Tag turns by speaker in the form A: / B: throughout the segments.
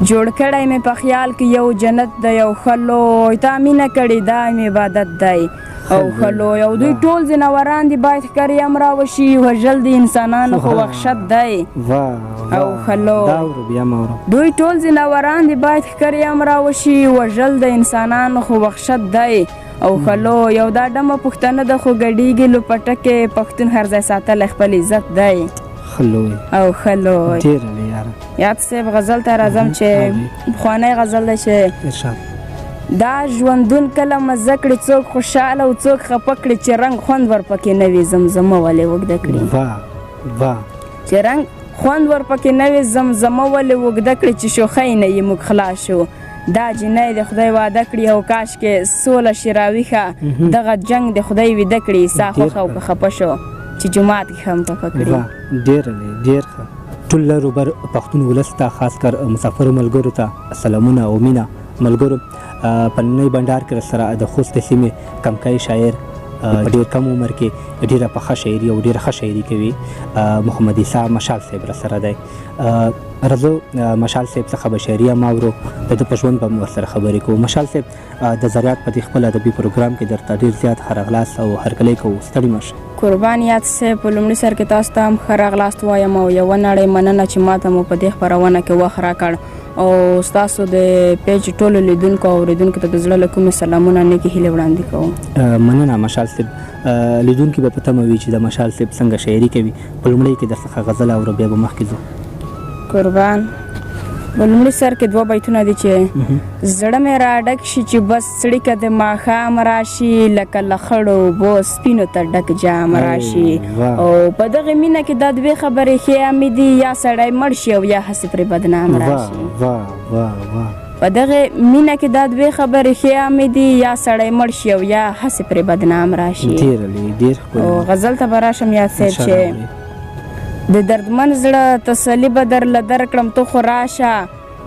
A: جوړ کړی مې په خیال کې یو جنت دی او ښه لوی، تا مینه کړې دا مې عبادت دی او ښه لوی. او دوی ټول ځناوران دي، باید ښکر یې هم راوشي، وژل د انسانانو خو وحشت دی او ښه لوی. دوی ټول ځناوران دي، باید ښکر یې هم راوشي، وژل د انسانانو خو وحشت دی او ښه لوی. او دا ډمه پښتنه ده خو ګډېږي لوپټکې، پښتون هر ځای ساتلی خپل عزت دی او ښه لوی. یاد صاحب غزل ته راځم چې پخوانی غزل دی چې دا ژوندون کله مزه کړي، څوک خوشحاله او څوک خفه کړي، چې رنګ خوند ورپکې نه وي زمزمه ولې اوږده کړي. چې رنګ خوند ورپکې نه وي زمزمه ولې اوږده کړي، چې شوخی نه یې موږ خلاص شو. دا جینۍ د خدای واده کړي او کاش کې سوله شي راویښه، دغه جنګ د خدای ویده کړي، سا خوښه او که خفه شو چې جومات کې هم ټپه کړي.
B: ډېر ډېر ښه. ټول لر و بر پښتون ولس ته، خاص کر مسافرو ملګرو ته سلامونه او مینه. ملګرو، په ننۍ بنډار کې سره د خوست د سیمې کمکی شاعر، په ډېر کم عمر کې ډېره پخه شاعري او ډېره ښه شاعري کوي، محمد عیسی مشال صاحب را سره دی. راځو مشال صاحب څخه به شاعري هم اورو، د ده په ژوند به هم ورسره خبرې کوو. مشال صاحب، د زریات په دې خپل ادبي پروګرام کې درته ډېر زیات ښه راغلاست او هرکلی کوو، ستړي مه شئ.
A: قربان یاد صاحب، په لومړي سر کې تاسو ته هم ښه راغلاست وایم او یوه نړۍ مننه چې ماته مو په دې خپرونه کې وخت راکړ، او ستاسو د پیج ټولو لیدونکو او اورېدونکو ته د زړه له کومې سلامونه، نیکې هیلې وړاندې کوم.
B: مننه مشال صاحب. لیدونکي به په تمه وي چې د مشال صاحب څنګه شاعري کوي. په لومړۍ کې در څخه غزل اورو، بیا به مخکې ځو.
A: قربان، په لومړي سر کې دوه بیتونه دي چې زړه مې را ډک شي چې بس څړیکه د ماښام راشي، لکه له خړو اوبو سپینو ته ډک جام راشي. او په دغه مینه کې دا دوې خبرې ښې عامې دي، یا سړی مړ شي او یا هسې پرې بدنام راشي. په دغه مینه کې دا دوې خبرې ښې عامې دي، یا سړی مړ شي او یا هسې پرې بدنام راشي.
B: ډېر ښکلی.
A: او غزل ته به راشم یاد صاحب چې د دردمن زړه تسلي به درله درکړم، ته خو راشه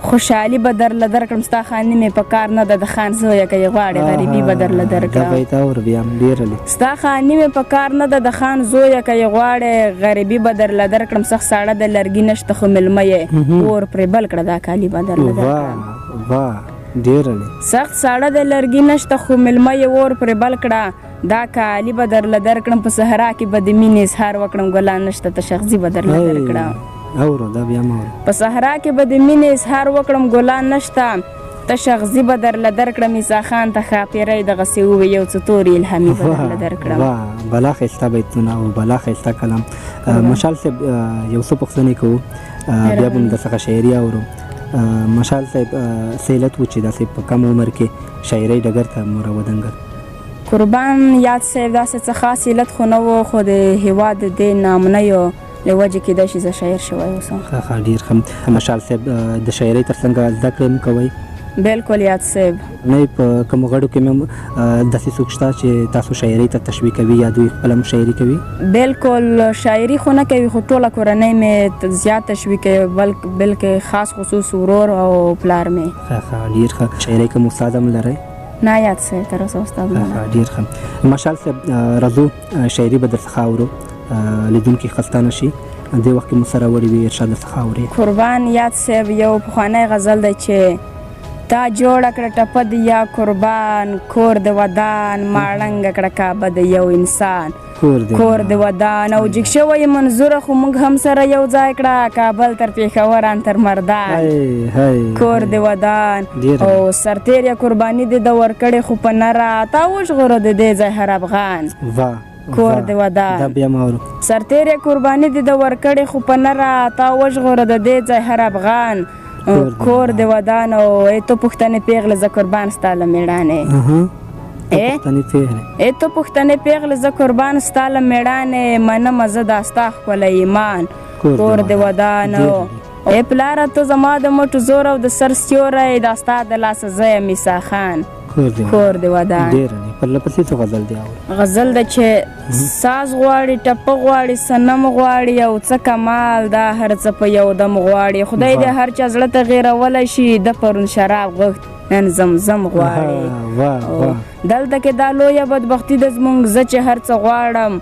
A: خوشحالي به درله درکړم، ستا خاني مې په کار نه ده د خان زویه که یې غواړې غریبي به درله درکړم. ستا خاني مې په کار نه ده د خان زویه که یې غواړې غریبي به درله درکړم، سخت ساړه د لرګي نشته خو مېلمه یې اور پرې بل کړه دا کالي به درله درکړم. سخت ساړه د لرګي نشته خو مېلمه یې اور پرې بل کړه دا کالي به درله درکړم، په صحرا کې به د مینې اظهار وکړم، ګلان نشته ته شغزي به درله درکړم. په صحرا کې به د مینې اظهار وکړم، ګلان نشته ته شغزي به درله درکړم، عیسی خان ته ښاپېرۍ دغسې ووې یو څه تورې الهامي به درله درکړم.
B: بلا ښایسته بیتونه او بلا ښایسته کلام. مشال صاحب، یو څه پوښتنې کوو، بیا به موږ درڅخه شاعري اورو. مشال صاحب، څه علت و چې داسې په کم عمر کې شاعرۍ ډګر ته مو راودنګل؟
A: قربان یاد صاحب، داسې څه خاص علت خو نه و، خو د هېواد د دې نامنیو له وجې کېدای شي زه شاعر شوی اوسم.
B: ښه ښه، ډېر ښه. مشال صاحب، د شاعرۍ تر څنګه زده کړې هم کوئ؟
A: بالکل یاد صاحب.
B: نه په کومو غړو کې مې داسې څوک شته چې تاسو شاعرۍ ته تشویقوي یا دوی خپله هم شاعري کوي؟
A: بالکل، شاعري خو نه کوي، خو ټوله کورنۍ مې زیات تشویق کوي، بلکې خاص خصوص ورور او پلار مې.
B: ښه ښه، ډېر ښه. شاعرۍ کوم استاد هم لرئ؟
A: نه یاد صاحب، تر اوسه استاد نه لرم.
B: ډېر ښه. مشال صاحب، راځو شاعري به در څخه اورو، لیدونکي خسته نه شي. دې وخت کې مو سره وړي وي، ارشاد در څخه اوري.
A: قربان یاد صاحب، یو پخوانی غزل دی چې تا جوړه کړه ټپه د یا قربان، کور د ودان، ما ړنګه کړه کعبه د یو انسان، کور د ودان. او جګ شوی منظوره خو موږ هم سره یو ځای کړه، کابل تر پېښور ان تر مردان، کور د ودان. او سرتېر یا قرباني دې ده ورکړې خو په نره، تا وژغوره د دې ځای هر افغان، کور د ودان. سرتېر یا قرباني دې ده ورکړې خو په نره، تا وژغوره د دې ځای هر افغان، کور د ودان. او ای ته پښتنې پېغلې زه قربان ستا له مېړانې، ای ته پښتنې پېغلې زه قربان ستا له مېړانې، منمه زه دا ستا ښکلی ایمان، کور د ودان. ای پلاره ته زما د مټو زور او د سر سیوری، دا ستا د لاسه زه یم عیسی خان، کور د ودان.
B: پرله پسې څه غزل دی اورو؟
A: غزل ده چې ساز غواړي، ټپه غواړي، صنم غواړي او څه کمال، دا هر څه په یو دم غواړي. خدای دې هر چا زړه ته غېرولی شي، د پرون شراب غوښت نن زمزم غواړي. دلته کې دا لویه بدبختي ده زموږ، زه چې هر څه غواړم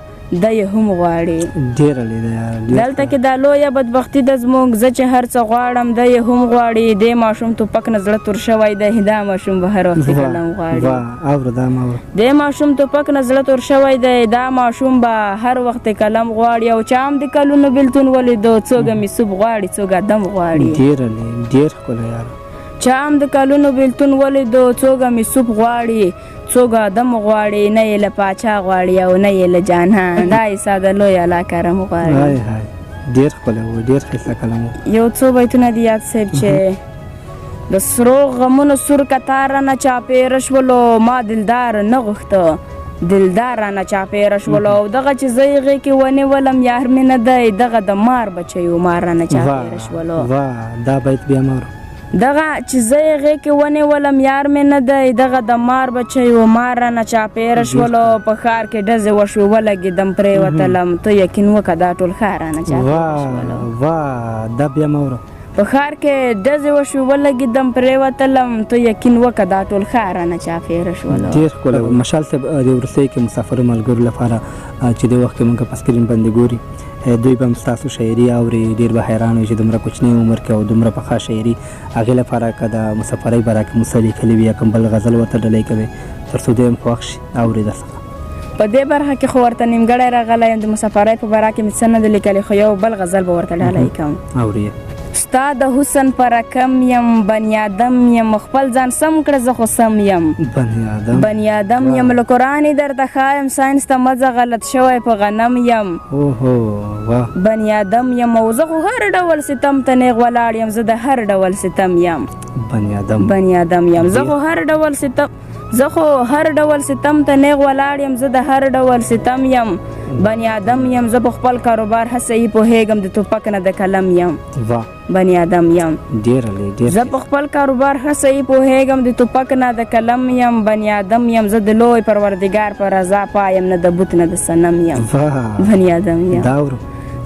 A: دی یې هم غواړي.
B: ډېره لیده یاره، ډېر.
A: دلته کې دا لویه بدبختي ده زموږ، زه چې هر څه غواړم دی یې هم غواړي. دې ماشوم توپک نه زړه تور شوی دی، دا ماشوم به هر وخت قلم غواړي.
B: واه، اوره دا ما اوره.
A: دې ماشوم توپک نه زړه تور شوی دی، دا ماشوم به هر وخت قلم غواړي. او چا هم د کلونو بېلتون ولیدو، څوګه مې سوپ غواړي، څوګه دم غواړي.
B: ډېره لې، ډېر ښکلی یاره.
A: چا هم د کلونو بېلتون ولیدو، څوګه مې سوپ غواړي، څوګه دم غواړي. نه یې له پاچا غواړي او نه یې له جانان، دا یې ساده لوی الله کرم غواړي.
B: های های، ډېر ښکلی و، ډېر ښایسته کلام و.
A: یو څو بیتونه دي یاد صاحب چې د سرو غمونو سور کتار رانه چاپېره شولو، ما دلدار نه غوښته، دلدار رانه چاپېره شولو. او دغه چې زه یې غېږ کې ونیولم، یار مې نه دی، دغه د مار بچی و، مار رانه چاپېره شولو.
B: واه، دا بیت بیا ما اورم.
A: دغه چې زه یې غېږ کې ونیولم، یار مې نه دی، دغه د مار بچی و، مار رانه چاپېره شولو. په ښار کې ډزې وشوې، ولګېدم، پرېوتلم، ته یقین وکړه دا ټول ښار رانه چاپېره شولو.
B: واه واه، دا بیا ما اورم.
A: په ښار کې ډزې وشوې، ولګېدم، پرېوتلم، ته یقین وکړه دا ټول ښار رانه چاپېره شولو.
B: ډېر ښکلی و. مشال صاحب، د وروستیو کې مسافرو ملګرو لپاره چې د وخت کې موږ په سکرین باندې ګوري، دوی به هم ستاسو شاعري اوري، ډېر به حیران وي چې دومره کوچنی عمر کې او دومره پخه شاعري. هغې لپاره که د مسافرۍ باره کې مو څه لیکلي وي یا کوم بل غزل ورته ډلۍ کوي، تر څو دوی هم خوښ شي اوري در څخه.
A: په دې برخه کې خو ورته نیمګړی راغلی یم، د مسافرۍ په باره کې مې څه نه دي لیکلي، خو یو بل غزل به ورته ډالۍ کوم.
B: اوري.
A: ستا د حسن په رقم یم، بنیادم یم، خپل ځان سم کړه، زه خو سم یم.
B: بنی آدم.
A: بنی آدم یم، له قرآن یې درته ښایم، ساینس ته مزه غلط شوی په غنم یم.
B: اوهو، واه.
A: بنی آدم یم او زه خو هر ډول ستم ته نیغ ولاړ یم، زه د هر ډول ستم یم.
B: بنی آدم.
A: بنی آدم یم، زه خو هر ډول ستم، زه خو هر ډول ستم ته نیغ ولاړ یم، زه د هر ډول ستم یم. بنی آدم یم، زه په خپل کاروبار هڅه یې پوهېږم، د توپک نه د قلم یم.
B: واه.
A: بنی آدم یم.
B: ډېره لوی، ډېر.
A: زه په خپل کاروبار ښه صحیح پوهېږم، د توپک نه د قلم یم. بنی آدم یم، زه د لوی پروردګار په رضا پایم، نه د بت نه د صنم یم. بنی آدم یم.
B: دا اورم.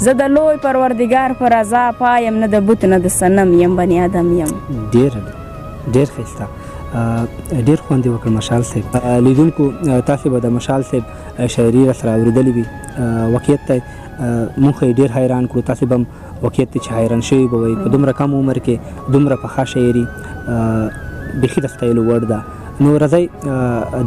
A: زه د لوی پروردګار په رضا پایم، نه د بت نه د صنم یم. بنی آدم یم.
B: ډېره لوی، ډېر ښایسته، ډېر خوند یې وکړ مشال صاحب. لیدونکو، تاسې به د مشال صاحب شاعري را سره اورېدلې وي. واقعیت دی، موږ خو یې ډېر حیران کړو، تاسې به هم واقعیت دی چې حیران شوي به وئ. په دومره کم عمر کې دومره پخه شاعري بیخي د ستایلو وړ ده. نو راځئ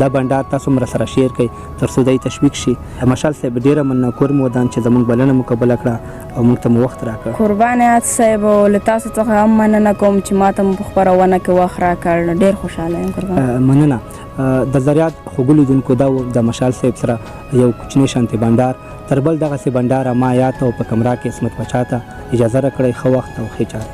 B: دا بنډار تاسو هم راسره شیر کړئ تر څو دی تشویق شي. مشال صاحب، ډېره مننه، کور مو ودان چې زموږ بلنه مو قبوله کړه او موږ ته مو وخت راکړ.
A: قربان یاد صاحب، او له تاسو څخه هم مننه کوم چې ما ته مو په خپرونه کې وخت راکړ، ډېر خوشحاله یم. قربان.
B: مننه. د زریات خوږو لیدونکو، دا و د مشال صاحب سره یو کوچنی شانتې بنډار. تر بل دغسې بنډاره ما یاد او په کمره کې عصمت پاچا ته اجازه راکړئ. ښه وخت او ښې چارې.